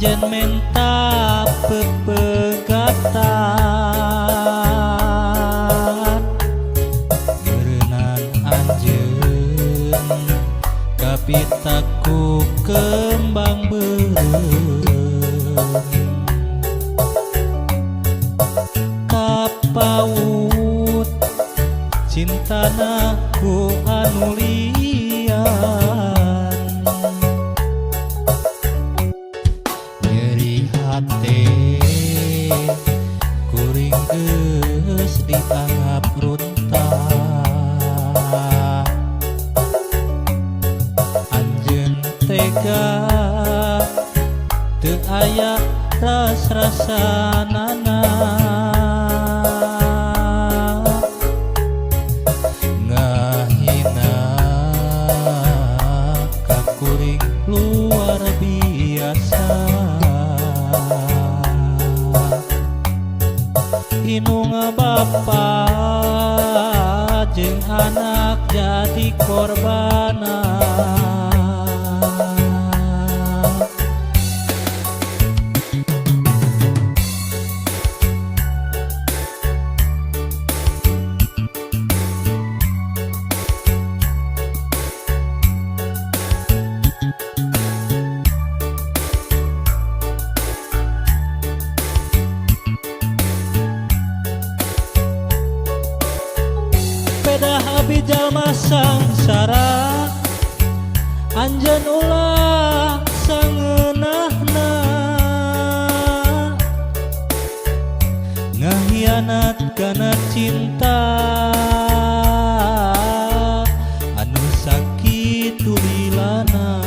Anjeun menta pepegatan, meureunan anjeun kapitaku kembang beureum. Kapaut cintana ku anu lian, nyeri hate kuring geus dianggap runtah. Anjeun tega teu aya ras-rasanana, ngahina ka kuring luar biasa. Inung bapa jeung anak jadi korbana. Pedah abi jalma sangsara, anjeun ulah sangeunahna, ngahianat kana cinta anu sakitu lilana.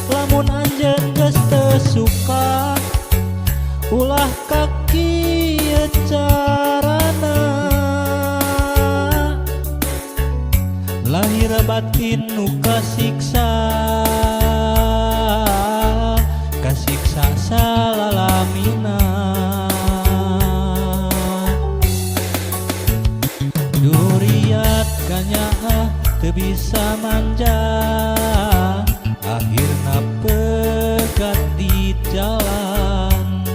Lamun anjeun geus teu suka, ulah kaki carana, lahir batin nu kasiksa, kasiksa salalamina. Duriat kanyaah teu bisa manja, akhirna pegat di jalan.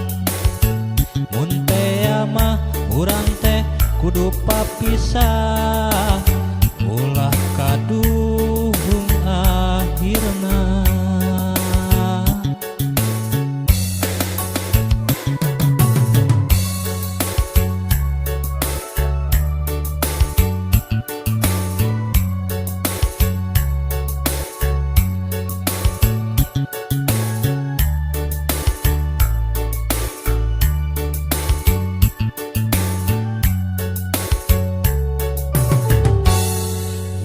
Mun tea mah urang teh kudu papisah, ulah kaduhung akhirna.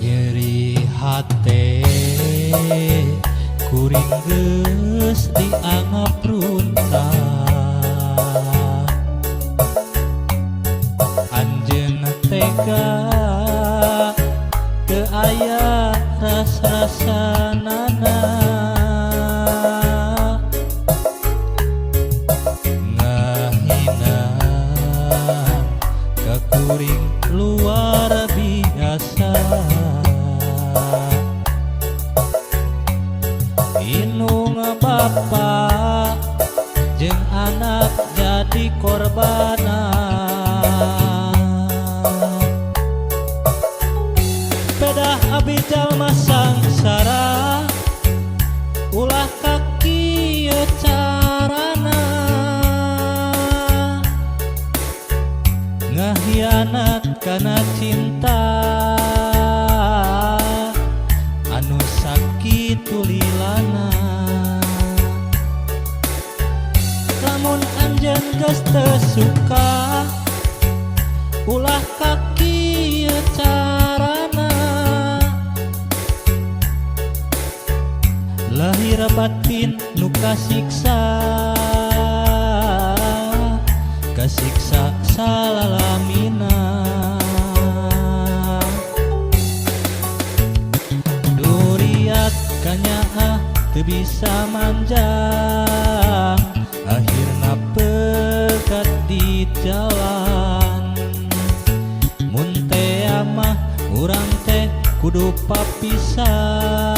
Nyeri hate kuring geus dianggap runtah, anjeun tega teu aya ras-rasanana, ngahina ka kuring luar biasa. Inung bapa jeung anak jadi korbana. Pedah abi jalma sangsara, ulah kaki carana, ngahianat kana cinta anu sakitu lilana. Lamun anjeun geus teu suka, ulah kaki carana, lahir batin nu kasiksa, kasiksa salalamina. Duriat kanyaah teu bisa manjang, akhirna pegat di jalan. Mun tea mah urang teh kudu papisah.